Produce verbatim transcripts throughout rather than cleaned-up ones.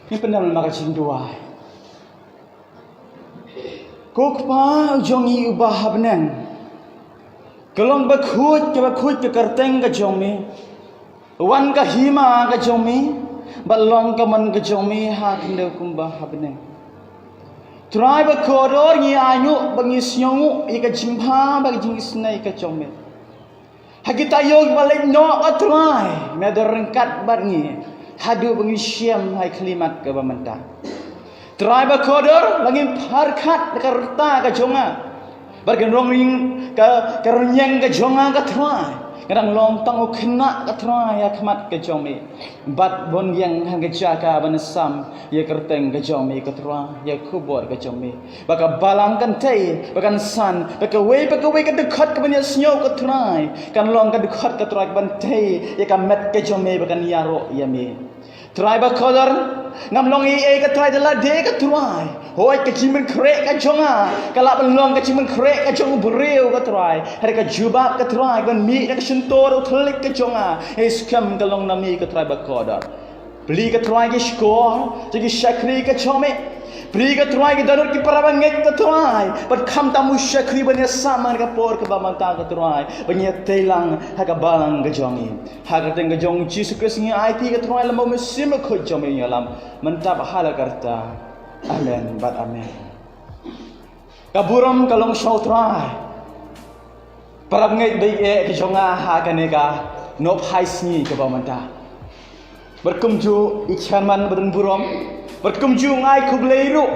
Ngi pyndem lem ha ka jingduwai. Ko Kpa jong ngi uba ha bneng, ka long bakhuid kaba khuid ka kyrteng ka jong me. Wan ka hima ka jong me, bad long ka mon ka jong me ha khyndew kumba ha bneng. Trai bakordor, ngi ainguh ba ngi sngewnguh ïa ka jingbha bad ka jingisynei ka jong me. Ha kita ïoh ba leit noh, a Trai, me don ryngkat bad ngi haduh ba ngi shem ha ka khlieh mat kaba mynta. Trai bakordor, la ngim pyrkhat da ka rta ka jong nga bad ka nongring ka, ka rynïeng ka jong nga, ka Trai. Nga dang long tang u khynnah, ka Trai, ha khmat ka jong me. Bad bun ïeng ha ka jaka ban sam ïa ka kyrteng ka jong me, ka Trai, ïa ka khubor ka jong me. Ba ka balang kan tei, ba kan san, ba kawei pa kawei ka dkhot kaban ïasngew, ka Trai, kan long ka dkhot, ka Trai, kaban tei ïa ka met ka jong me, ba kan ïaroh ïa me. Trai bakordor, ngam long ei ei, ka Trai, da lade, ka Trai. Hooid, ka jingpynkhreh ka jong nga ka lah ban long ka jingpynkhreh ka jong u briew, ka Trai. Hynrei ka jubab, ka Trai, kaban mih na ka shyntur u thylliej ka jong nga, hynrei skhem ka long na me, ka Trai bakordor. Plie, ka Trai, ki shkor jong ki shakri ka jong me. Plie, ka Trai, ki dohnud ki parabangeit, ka Trai, bad khamtam u shakri ban ïasam ha ka por kaba mynta, ka Trai, ban ïatei lang ha ka balang ka jong ngi. Ha ka kyrteng ka jong U Jisu Khrist ngi aiti, ka Trai, lem bad U Mynsiem Bakhuid jong me, ngi ïalam mynta bad ha la karta. Amen bad amen. Ka burom ka long sha U Trai. Parabangeit ba ïeit ka jong nga ha kane ka nongphai sngi kaba mynta, bad kumjuh i chairman ba don burom, bad kumjuh nga ai khublei ruh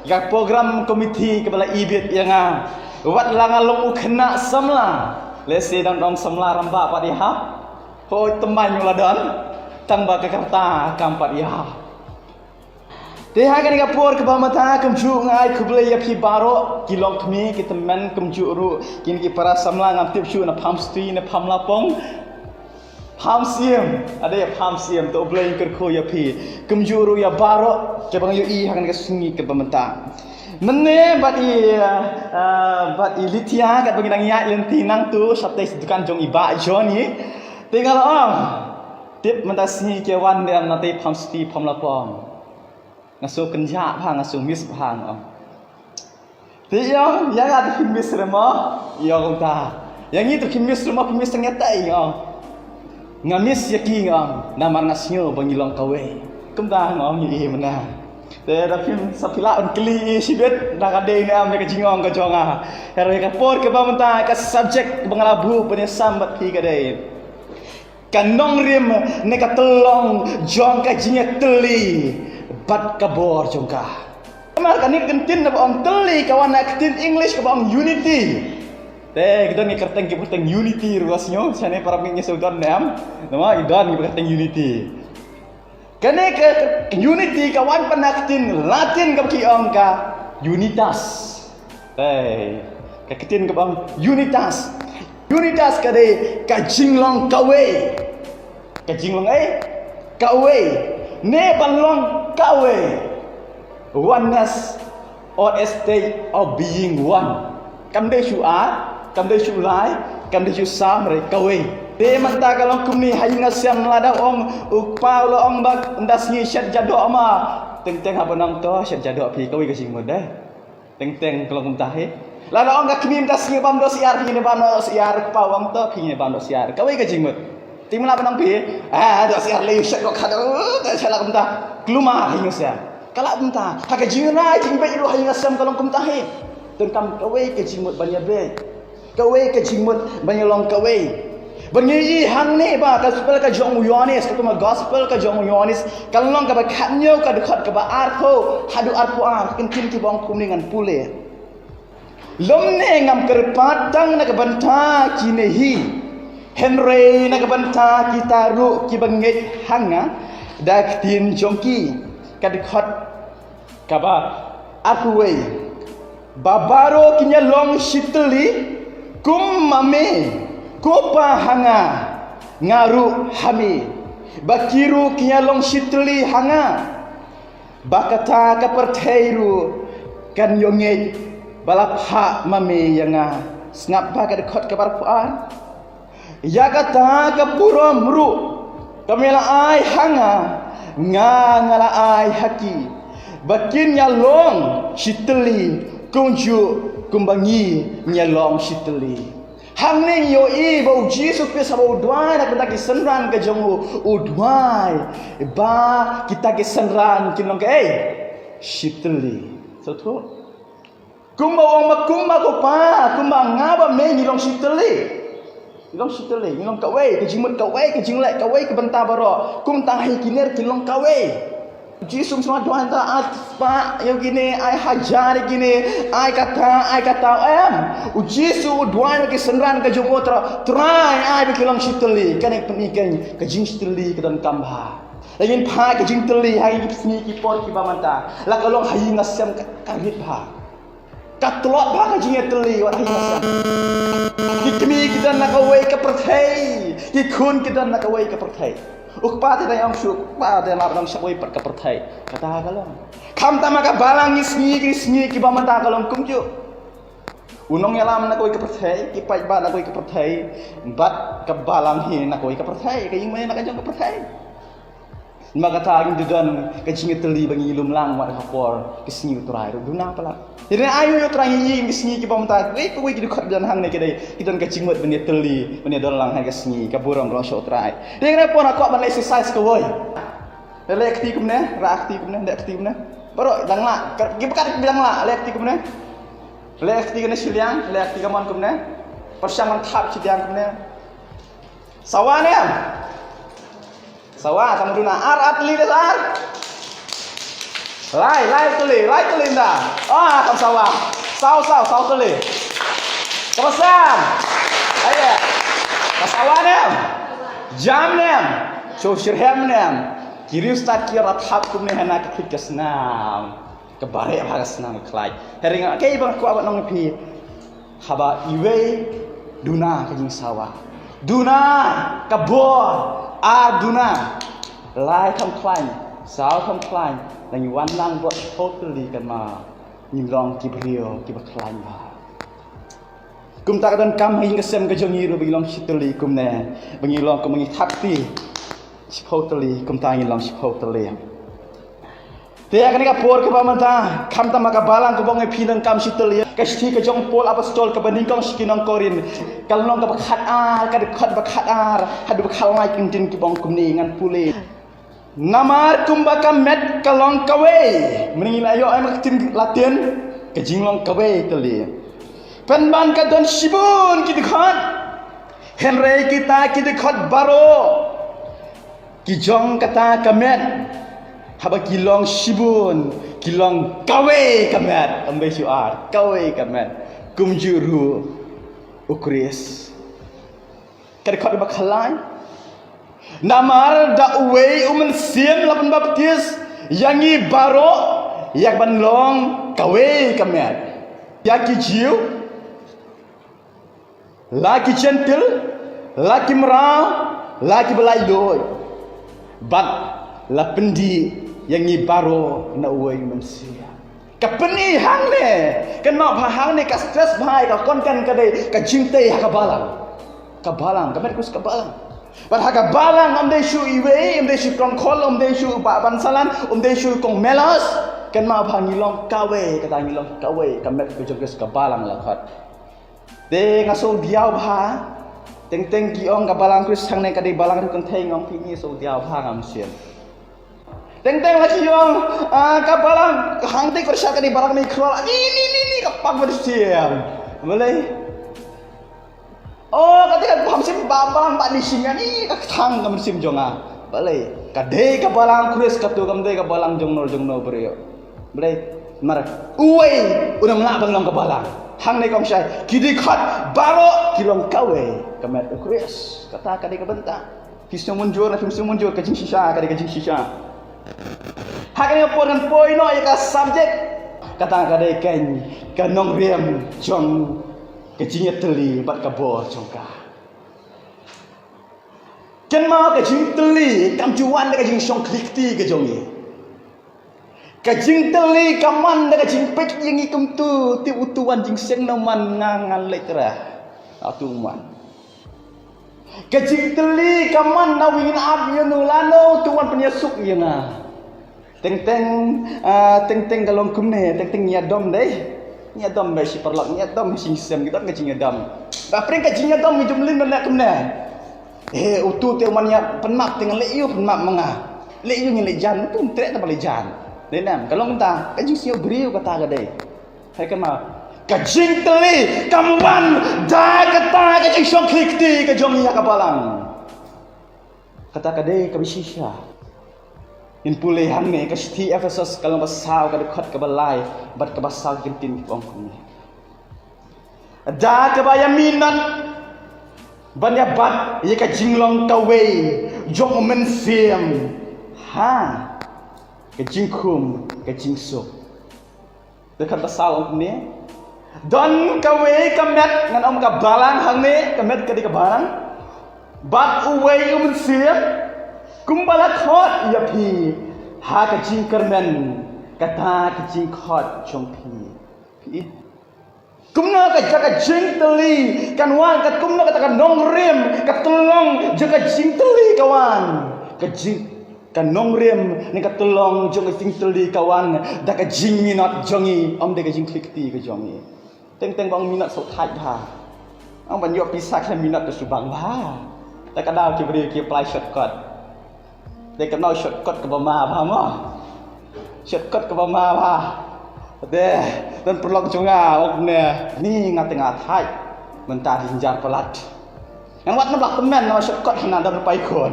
ïa ka program committee kaba la ibit ïa nga. Wat la nga long u khynnah samla, lehse dang don samla rangbah pat ïa ha. Hooid, tymmen u la don, tang ba ka rta kam pat ïa ha. Te ha kane ka por kaba mynta, kumjuh nga ai khublei ïa phi baroh, ki longkmie, ki tymmen, kumjuh ruh kine ki para samla, ngam tip shuh na Palm City ne Palm Lapong. Palm Siem, ade, Palm Siem, to U Blei un kyrkhu ïa phi. Kumjuh ruh ïa baroh kiba ngi ïohi ha kane ka sngi kaba mynta. Mynne bad i, ah, bad i Lithia, katba ngi dang ïaid lynti nangtu, shatei dukan jong i Bah Johnny. Te nga la ong, tip mynta sngi ki wan ne em na tei Palm City, Palm Lapong. Nga sngew kynjah bha, nga sngew miss bha, nga ong. Te i ong, ïa nga te phi miss re mo? I ong kumta. Ïa ngi te phi miss re mo, phi miss tang ïa tei, nga ong. Nga miss ïa ki, nga ong, namar nga sngew ba ngi long kawei. Kumta nga ong ïa i mynne. Te da phim, sa phi lah ban kylli i shibit, da ka dei ne em ïa ka jingong ka jong nga. Hynrei ka por kaba mynta, ka subject ba nga la buh ban ïasam bad phi ka dei ka nongrim ne ka tyllong jong ka jingïatylli bad ka bor jong ka. Namar kane ka ktien ba ong tylli ka wan na ka ktien English kaba ong unity. Te ki don ki kyrteng, ki kyrteng unity ruh, sngew shane, para bangeit, ngi sngew don ne em? Namar ki don ki kyrteng unity. Kane ka unity ka wan pat na ka ktien Latin kaba ki ong ka unitas. Hei, ka ktien kaba ong unitas. Unitas ka dei ka jinglong kawei. Ka jinglong ei? Kawei. Ne ban long kawei. Oneness or a state of being one. Kam dei shu ar, kam dei shu lai, kam dei shu saw, hynrei kawei. Te mynta ka long kumne ha ïing ha sem, lada ong u kpa u la ong ba ynda sngi shet jadoh ma. Teng teng haba nang to shet jadoh phi, kawei ka jingmut dei. Teng teng ka long kumta hi. Lada ong ka kmie mynta sngi bam dohsyiar, phi ne bam dohsyiar, u kpa u ong to phi ne bam dohsyiar. Kawei ka jingmut. Te mynta ba nang phi, ah, dohsyiar lei shet ko khadar, te shet la kumta. Kulmar ha ïing ha sem. Ka lah kumta, ha ka jingrai jingbeit ruh ha ïing ha sem ka long kumta hi. Te kam kawei ka jingmut ban ïabeit. Kawei ka jingmut ban ïalong kawei. Ban ngi ïohi hangne ba ka gospel ka jong u Ïoannis, ka kum ka gospel ka jong u Ïoannis, ka long kaba khathynñiew, ka dkhot kaba arphew haduh arphew ar, kin kin ki bong kumne, ngan pule. Lymne ngam kyrpad tang na ka bynta kine hi, hynrei na ka bynta kita ruh kiba ngeit ha nga da ka ktien jong ki, ka dkhot kaba arphew wei, ba baroh kin ïalong shitylli kum ma me, ko Pa, ha nga, nga ruh ha me, ba ki ruh kin ïalong shitylli ha nga, ba kata ka pyrthei ruh kan ïoh ngeit ba la phah ma me ïa nga. Sngap ba ka dkhot kaba arphew ar. Ïa kata ka burom ruh ka me la ai ha nga, Nga nga la ai ha ki ba kin ïa long shi tylli kumjuh kumba ngi ngi ïa long shi tylli. Hangne ngi ïohi ba U Jisu Khrist haba u duwai na ka bynta ki synran ka jong u, u duwai ba kita ki synran kin long kaei? Shi tylli. Sngewthuh? Kumba u ong ba kumba ko Pa, kumba nga bad me ngi long shi tylli. Ngi long shi tylli, ngi long kawei, ka jingmut kawei, ka jingleh kawei, ka bynta baroh. Kumta hi ki ner ki long kawei. U Jisu um sngewduwai tang ai spah ïa kine, ai hajar ïa kine, ai kata, ai kata, em. U Jisu u duwai ïa ki synran ka jong u, Trai, Trai, ai ba ki long shi tylli. Kane ka pyni kein ka jingshi tylli ka donkam bha. Lada ngin phai ka jingtylli ha ki sngi ki por kiba mynta, la ka long ha ïing ha sem ka, ka rit bha. Ka tlot bha ka jingïatylli wat ha ïing ha sem. Ki kmie ki don na kawei ka pyrthei, ki khun ki don na kawei ka pyrthei. U kpa te dang ong shuh, u kpa te lap dang shah wei pat ka pyrthei. Kata ka long. Khamtam ha ka balang ki sngi ki sngi kiba mynta ka long kumjuh. U nongïalam na kawei ka pyrthei, ki paidbah na kawei ka pyrthei, bad ka balang hi na kawei ka pyrthei, ka ïing mane na ka jong ka pyrthei. Namar kata ngin da don ka jingïatylli ba ngi lum lang wat ha ka por ka sngi U Trai ruh duna palat. Ïa ai U Trai ngi ïa ka sngi kiba mynta, wei kawei ki dkhot don hangne ki dei, ki don ka jingmut ban ïatylli, ban ïadon lang ha ka sngi, ka burom ruh sha U Trai. Ïa nga por ha kwah ban exercise kawei. Leh kti kumne, rah kti kumne, leh kti kumne. Baroh dang lah, ki ba kat dang lah, leh kti kumne. Leh kti kumne shiliang, leh kti kamon kumne. Pyrshang ban thap shiliang kumne. Sawa ne em? Sawa, kam duna ar, ar tylli de ar. Lai, lai tylli, lai tylli nda. Ah, kam sawa. Saw, saw, saw tylli. Kam san. Aye. Ka sawa ne em? Jam ne em? Shu shirhem ne em? Ki riewstad ki la thap kumne hana ka khit ka snam. Ka bareh bha ka snam ka khlaiñ. Hynrei nga kei ba nga kwah ban ong ïa phi. Haba iwei duna ka jingsawa. Duna ka bor, ar duna. Lai kham khlaiñ, saw kham khlaiñ. La ngi wan lang bad shiphew tylli kynmaw. Ngim long ki briew kiba khlaiñ bha. Kumta ka donkam ha ïing ha sem ka jong ngi ruh ba ngi long shi tylli kumne. Ba ngi long kumba ngi thap kti. Shiphew tylli, kumta ngi long shiphew tylli. Te ha kane ka por kaba mynta, khamtam ha ka balang kaba ong ïa phi donkam shi tylli. Ka shithi ka jong u Paul Apostol kaba nyngkong sha ki nong Korinth. Ka lynnong kaba khatar, ka dkhot ba khatar, haduh ba khatlai, ki ktien kiba ong kumne, ngan pule. Namar kumba ka met ka long kawei. Mynta ngi la ïoh ïa ka ktien Latin, ka jinglong kawei tylli. Pynban ka don shibun ki dkhot. Hynrei kita ki dkhot baroh ki jong kata ka met. Haba ki long shibun, ki long kawei ka met. Ym dei shu ar, kawei ka met. Kumjuh ruh U Khrist. Ka dkhot ba khatlai. Namar da uwei u Mynsiem la pynbaptis ïa ngi baroh ïa ban long kawei ka met. Ïa ki Jiw, la ki Jentil, la ki mraw, la kiba laitluid. Bad la pyndih ïa ngi baroh na uwei u Mynsiem. Ka pyni hangne, kynmaw bha hangne ka stress bha, ka content ka dei ka jingtei ha ka balang. Ka balang, ka met Khrist ka balang. Bad ha ka balang ym dei shu iwei, ym dei shu kong Khol, ym dei shu bah Bansalan, ym dei shu kong Melos. Kynmaw bha ngi long kawei, kata ngi long kawei, ka met ka jong Khrist ka balang la khot. Te nga sngewdiaw bha. Teng teng ki ong ka balang Khrist hangne ka dei balang riew kynthei, nga ong phi ngi sngewdiaw bha ngam shem. Teng teng la ki ong, ah, ka balang hangtei pyrshah ka dei balang Mei Khlol. Ni ni ni ni ka pang mynsiem. Balei? Oh, ka dei ka pang mynsiem ba balang ba ni sing ni ka thang ka mynsiem jong nga. Balei? Ka dei ka balang Khrist, ka tu kam dei ka balang jong no jong no briew. Balei? Namar uwei u nym lah ban long ka balang. Hangne ka ong shai, ki dkhot baroh ki long kawei, ka met u Khrist. Kata ka dei ka bynta. Phi sngewmynjur, na phim sngewmynjur, ka jingshisha ka dei ka jingshisha. Ha kane ka por ngan poi noh ïa ka subject. Kata ka dei ka, ka nongrim jong ka jingïatylli bad ka bor jong ka. Kynmaw ka jingtylli kam ju wan da ka jingshong khlieh kti ka jong ngi. Ka jingtylli ka man da ka jingpeit ïa ngi kumtu, tip utu wan jingseng na man nga ngan leit ra. Atu man. Ka jingtylli ka man na win ap ïa no lano tu wan pynïasuk ïa nga. Teng teng, ah, teng teng ka long kumne, teng teng ngi ïa dom dei. Ngi ïa dom ba shi paralok, ngi ïa dom shi sem, ngi dom ka jingïadom. Ba pring ka jingïadom ngi jumlin ban leh kumne. Eh, utu te man ïa pynmap teng leh ïu pynmap ma nga. Leh ïu ngi leh jan, utu treh ta ba leh jan. Dei nem, ka long ta, ka jingsngew briew kata ka dei. Hai kama. Ka jingtylli, kam wan, da kata ka jingshong khlieh kti ka jong ïa ka balang. Kata ka dei ka ba shisha. Ngin pule hangne ka shithi Ephesos ka long ba saw ka dkhot ka ba lai, bad ka ba saw ki ktien ki ong kumne. Da ka ba ïa minot, ban ïa bat, ïa ka jinglong kawei, jong u mynsiem. Ha, ka jingkhum, ka jingsuk. Dkhot ba saw ong kumne. Don kawei ka met, ngan ong ka balang hangne, ka met ka dei ka balang. Bad uwei u mynsiem, kumba la khot ïa phi, ha ka jingkyrmen, kata ka jingkhot jong phi. Phi. Kumno ka jaka jingtylli, kan wan, ka kumno kata ka nongrim, ka tyllong, jaka jingtylli ka wan. Ka jing, ka nongrim, ne ka tyllong, jong ka jingtylli ka wan, da ka jingminot jong ngi, ym dei ka jingkhlieh kti ka jong ngi. Teng teng ba ong minot sngewthuh bha. Ong ban ïoh pisa khlem minot da shu bang bha. Da ka daw ki briew ki apply shortcut. Dei ka nau shortcut ka ba ma bha mo. Shortcut ka ba ma bha. Dei, don paralok jong nga, ong ne, ni nga teng nga thait. Mynta di jar palat. Ngan wad na blak temen na shortcut hana don rupai khun.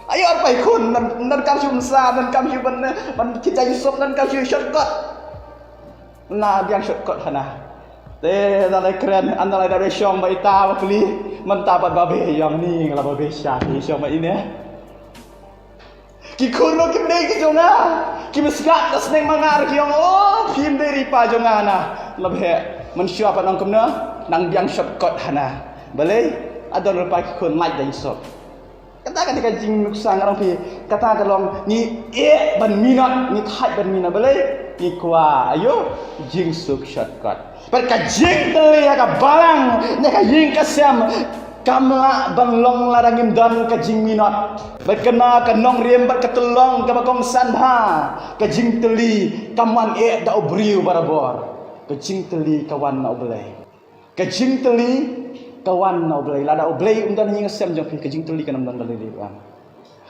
Ayo rupai khun, nan, nan kam shu msa, nan kam shu ban, ban kita Yusuf, nan kam shu shortcut. Na biang shortcut hana. Te da lai kren, an da lai da shong ba ita ba pli, mynta pat ba be yong ni, la ba be sha, ki shong ba ine. Ki khun ruh kim dei ki jong nga. Ki msngat da sneng ma nga ruh ki ong, oh, phim dei ri pa jong nga na. Laba he, mynshuwa pat nang kumno, nang biang shortcut hana. Balei, adon ruh pa ki khun lait da Yusuf. Kata ka dei ka jingnuksa nga ong phi, kata ka long, ngi eh ban minot, ngi thait ban minot, balei, ngi kwah, ayo, jingsuk shortcut. Bad ka jingtylli ha ka balang, ne ka ïing ka sem, kam lah ban long lada ngim don ka jingminot. Bad kane ka nongrim bad ka tyllong kaba kongsan bha, ka jingtylli, kam wan eh da u briew barabor. Ka jingtylli ka wan na U Blei. Ka jingtylli, ka wan na U Blei. Lada U Blei um don ha ïing ha sem jong phi, ka jingtylli kan ym don da lei lei ruh em.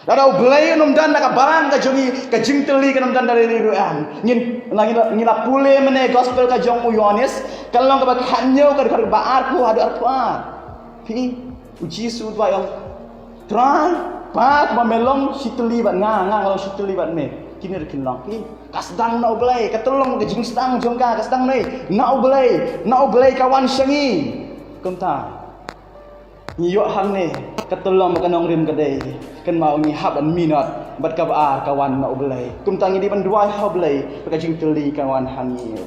Lada U Blei um don na ka balang ka jong ngi, ka jingtylli kan ym don da lei lei ruh em. Ngin, la ngin, ngin la pule mynne gospel ka jong u Ïoannis, ka lynnong kaba khathynñiew ka dkhot kaba arphew haduh arphew ar. Phi, u Jisu u ong, Trai, pat ba me long shitylli bad nga, nga nga long shitylli bad me. Kine ruh kin long phi. Ka sdang na U Blei, ka tyllong ka jingsdang jong ka, ka sdang na, na U Blei, na U Blei ka wan sha ngi. Kumta. Ngi ïoh hangne, ka tyllong ka nongrim ka dei, kynmaw ngi hap ban minot, bad kaba ar ka wan na U Blei. Kumta ngi dei ban duwai ha U Blei, ba ka jingtylli ka wan ha ngi.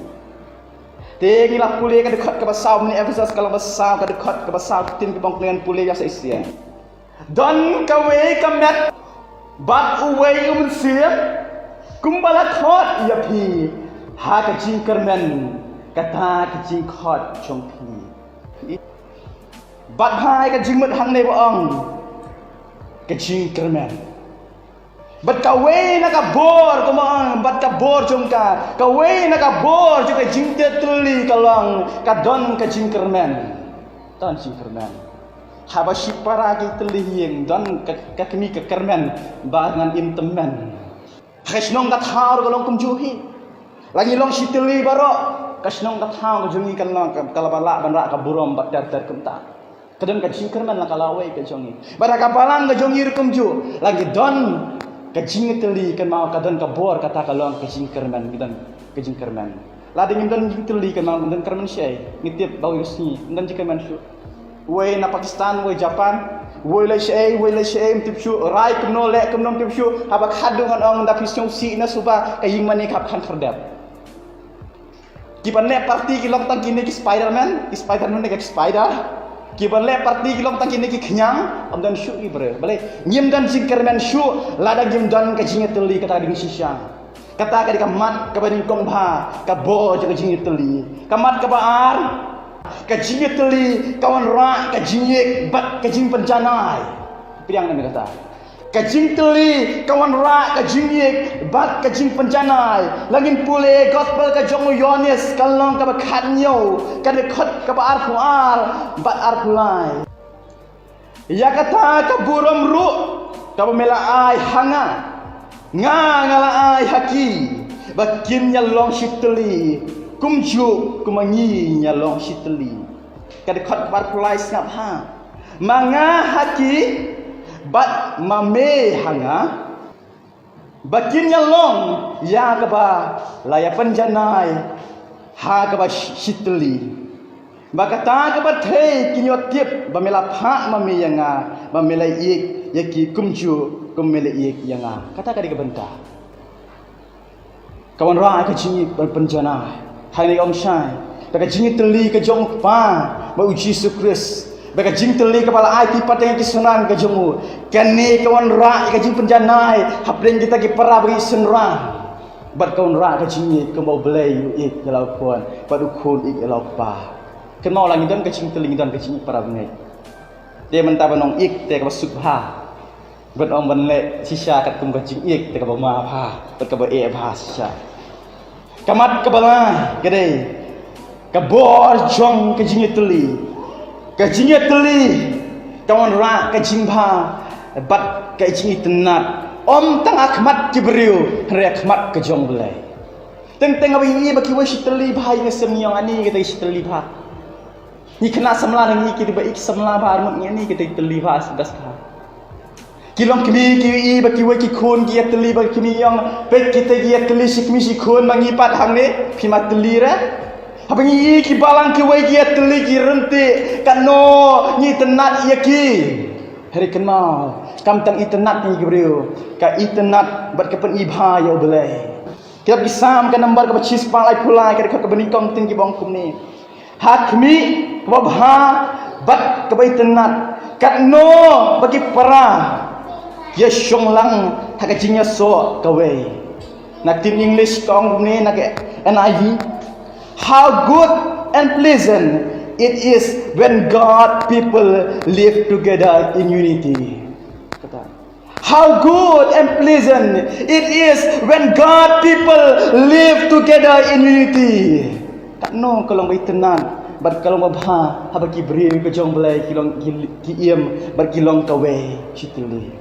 Te ngi la pule ka dkhot kaba saw mynne Ephesos ka lynnong ba saw ka dkhot kaba saw ktien ki bang ngan pule ïa sa shisien. Don kawei ka met, bad uwei u mynsiem, kumba la khot ïa phi, ha ka jingkyrmen, kata ka jingkhot jong phi. Bad ha ka jingmut hangne ba ong, ka jingkyrmen. Bad kawei na ka bor, kumba ong, bad ka bor jong ka, kawei na ka bor jong ka jingtylli ka long, ka don ka jingkyrmen. Don jingkyrmen. Haba shi para ki tylli ïing, don ka, ka kmie ka kyrmen, ba ngan im tymmen. Ka shnong ka thaw ruh ka long kumjuh hi. La ngi long shitylli baroh, ka shnong ka thaw ka jong ngi kan long, ka, ka la ba lah ban rah ka burom bad ter ter kumta. Ka don ka jingkyrmen la ka lawei ka jong ngi. Bad ha ka balang ka jong ngi ruh kumjuh. La ngi don ka jingtylli kynmaw ka don ka bor kata ka long ka jingkyrmen, ngi don ka jingkyrmen. Lada ngim don jingtylli kynmaw ngim don kyrmen shaei. Ngi tip ba u sngi, ngim don jingkyrmen shuh. Wei na Pakistan, wei Japan, wei leit shaei, wei leit shaei, ngim tip shuh. Rai kumno, leh kumno, ngim tip shuh. Haba khadduh ngan ong da phi sngewsih na suba ka ïing mane ka hap khan khyrdep. Ki ban leh party ki long tang kine ki Spider-Man, ki Spider-Man ne ka spider. Ki ban leh party ki long tang kine ki khñiang, ym don shuh ki briew. Balei, ngim don jingkyrmen shuh, lada ngim don ka jingïatylli kata ka dei shisha. Kata ka dei ka mat kaba nyngkong bha, ka bor jong ka jingïatylli. Ka mat kaba ar, Ka jingïatylli ka wanrah ka jingïeit bad ka jingpynjanai. Pdiang na kata. Ka jingtylli ka wanrah ka jingïeit bad ka jingpynjanai. Lada ngin pule Gospel ka jong u Ïoannis ka lynnong kaba khathynñiew, ka dkhot kaba arphew ar bad arphew lai. Ïa kata ka burom ruh kaba me la ai ha nga, nga nga la ai ha ki, ba kin ïalong shitylli kumjuh kumba ngi ngi ïalong shitylli. Ka dkhot kaba arphew lai sngap ha. Ma nga ha ki bad ma me ha nga, ba kin ïalong ïa kaba la ïapynjanai ha kaba shi-, shitylli. Ba kata ka pyrthei kin ïoh tip ba me la phah ma me ïa nga, ba me la ïeit ïa ki kumjuh kum me la ïeit ïa nga. Kata ka dei ka bynta. Ka wanrah ka jingïeit ban pynjanai. Hangne ong shai ba ka jingïatylli ka jong u Kpa bad u Jisu Khrist, ba ka jingtylli kaba la ai ki pat ïa ki synran ka jong u, kane ka wanrah ka jingpynjanai hapdeng kita ki para bangeit synran. Bad ka wanrah ka jingïeit kumba U Blei u ïeit ïa la u Khun bad u Khun ïeit ïa la u Kpa. Kynmaw, lada ngi don ka jingtylli, ngi don ka jingïeit para bangeit. Te mynta ban ong ïeit te kaba suk bha. Ban ong ban leh shisha katkum ka jingïeit te kaba ma bha bad kaba eh bha shisha. Ka mat kaba lai ka dei ka bor jong ka jingïatylli. Ka jingïatylli ka wanrah ka jingbha bad ka jingitynnad, ym tang ha khmat ki briew hynrei ha khmat ka jong U Blei. Teng teng haba ngi ïohi ba kiwei ki shitylli bha, ngi ïohi, ngi ong ani kita ki shitylli bha. Ngi khynnah samla, ngi ïohi ki dei ba ïeit samla bha, ar ngut ngi ïohi kita ki tylli bha, sngewbha. Ki longkmie ki ïohi ba kiwei ki khun ki ïatylli, ba ki ïohi, ong, peit kita ki ïatylli shi kmie shi khun, ma ngi pat hangne phi ma tylli re. Haba ngi ïohi ki balang kiwei ki ïatylli ki ryntih, katno ngi itynnad ïa ki. Hynrei kynmaw, kam tang itynnad ïa ki briew, ka itynnad bad ka pyni bha ïa U Blei. Kitab ki Salm ka number kaba shispah laiphew lai, ka dkhot kaba nyngkong, ktien kiba ong kumne: Ha khmih kaba bha bad kaba itynnad, katno ba ki para ki ïashong lang ha ka jingïasoh kawei. Na ktien English ka ong kumne na ka N I V: How good and pleasant it is when God people live together in unity. Kata. How good and pleasant it is when God people live together in unity. Katno ka long ba itynnad bad ka long ba bha haba ki briew ka jong U Blei ki long, ki, ki im bad ki long kawei shi tylli.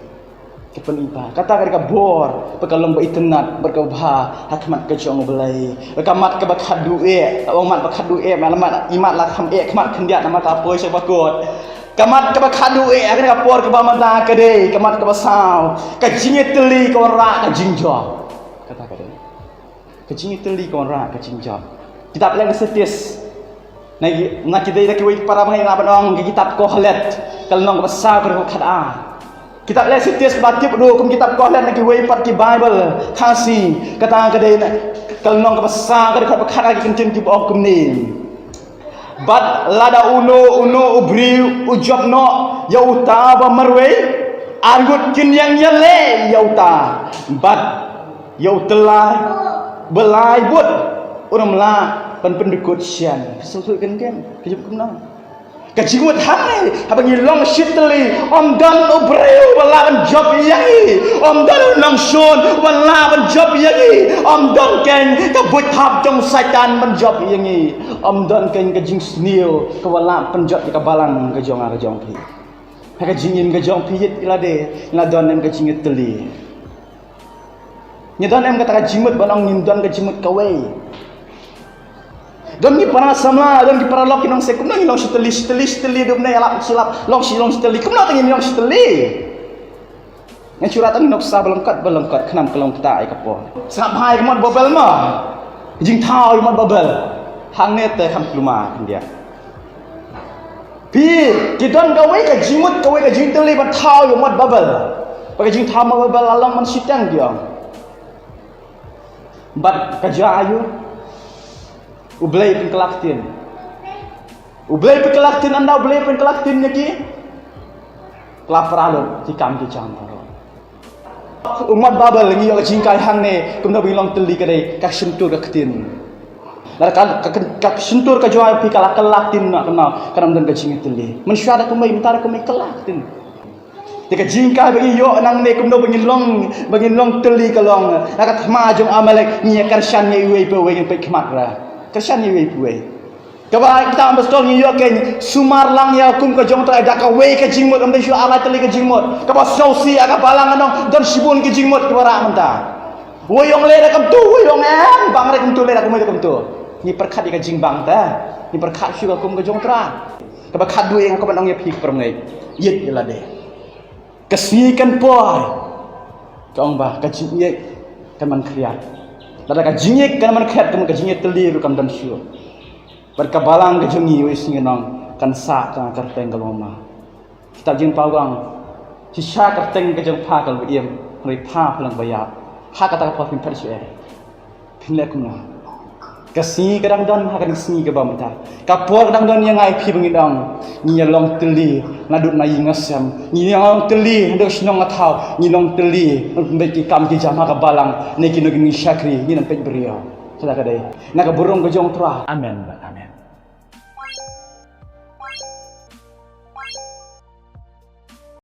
Ka pyni bha. Kata ka dei ka bor ba ka long ba itynnad bad ka bha ha khmat ka jong U Blei. Ka mat kaba khadduh eh, ka ong mat ba khadduh eh, mat, mat, i mat la kham eh khmat khyndiat namar ka poi sha bakut. Ka mat kaba khadduh eh, ha kane ka por kaba mynta ka dei ka mat kaba saw, ka jingïatylli ka wanrah ka jingjop. Kata ka dei. Ka jingïatylli ka wanrah ka jingjop. Kitab Ecclesiastes, na ki, na ki dei da kiwei ki para bangeit, nga ban ong ka kitab Kohelet, ka lynnong kaba saw, ka dkhot khatar. Kitab Ecclesiastes ba tip ruh kum kitab Kohelet na kiwei pat ki Baibl Khasi, kata ka dei na ka lynnong kaba saw, ka dkhot khatar, ki kyntien kiba ong kumne: Bad lada uno uno u briew u jop noh ïa uta ba marwei, ar ngut kin ïeng ïaleh ïa uta. Bad ïa u tyllai ba lai bud un ym lah ban pyndykut shen. Phi sngewthuh keiñ keiñ, ka jingmut kumno? Ka jingmut hangne, haba ngi long shitylli, ym don u briew ba lah ban jop ïa ngi, ym don u nongshun ba lah ban jop ïa ngi, ym don keiñ ka buit hap jong u Soitan ban jop ïa ngi, ym don keiñ ka jingsniew kaba lah pynjot ïa ka balang ka jong nga ka jong phi. Ha ka jingim ka jong phi ïeit ïa lade, la don em ka jingïatylli? Ngi don em kata ka jingmut ban ong ngim don ka jingmut kawei? Don ki para samla, don ki para lok ki nongshun, kumno ngin long shitylli, shitylli, shitylli, dum ne ïalap shilap, long shi long shitylli, kumno te ngin long shitylli? Ngan shu rah tang nuksa ba lyngkot, ba lyngkot, khnang ka long kata ïa ka por. Sngap bha ïa ka mot Babel mo. Jingthaw ïa ka mot Babel. Hangne te kham kluma khyndiat. Phi, ki don kawei ka jingmut, kawei ka jingtylli ban thaw ïa ka mot Babel. Ba ka jingthaw mot Babel la long man shiteng, ki ong. Bad ka jia aïu? U Blei pynkylla ktien. U Blei pynkylla ktien, ynda U Blei pynkylla ktien ïa ki, ka la pra lut ki kam ki jam baroh. U mot Babel, ngi ïoh ka jinghikai hangne, kumno ba ngi long tylli, ka dei ka shyntur ka ktien. Lada ka, ka, ka, ka shyntur ka jong nga ïa phi ka la kylla ktien na ka, na ka, nam don ka jingïatylli. Mynshuwa da kumwei, mynta da kumwei, kylla ktien. Te ka jinghikai ba ngi ïoh nangne kumno ba ngin long, ba ngin long tylli ka long. Na ka thma jong Amalek ngi ïa kyrshan ïa iwei pa iwei, ngin peit khmat ra. Kyrshan ïa iwei pa iwei. Kaba kita apostol ngi ïoh kein, sumar lang ïa kum ka jong U Trai da kawei ka jingmut, ym dei shuh ar lai tylli ka jingmut. Kaba sngewsih ïa ka balang, ngan ong don shibun ka jingmut kiba rah mynta. Wei ong leh da kumto, wei ong em, bang re kumto, leh da kumwei da kumto. Ngi pyrkhat ïa ka jingbang te. Ngi pyrkhat shuh ka kum ka jong U Trai. Kaba khatduh nga kwah ban ong ïa phi, ka pyrmei. Ïeit ïa lade. Ka sngi kan poi. Ka ong ba ka jingïeit kan man khriat. Lada ka jingïeit kan man khriat, ka man ka jingïeit tylli ruh kam don shuh. Bad ka balang ka jong ngi wei sngi nong kan sah tang ha ka kyrteng ka longma. Kitab Jingpynpaw ka ong, shisha ka kyrteng ka jong pha ka long ba im, hynrei pha pha long ba ïap. Ha kata ka por phin phet shuh eh. Phin leh kumno? Ka sngi ka dang don, ha ka sngi kaba mynta. Ka por ka dang don ïa nga ïa phi ba ngin ong, ngi ïa long tylli naduh na ïing na sem. Ngi ïa long tylli naduh shnong na thaw. Ngi long tylli, ngi peit ki kam ki jam ha ka balang, ne kino kino ki shakri, ngin ym peit briew. Kata ka dei na ka burom ka jong U Trai. Amen bad amen.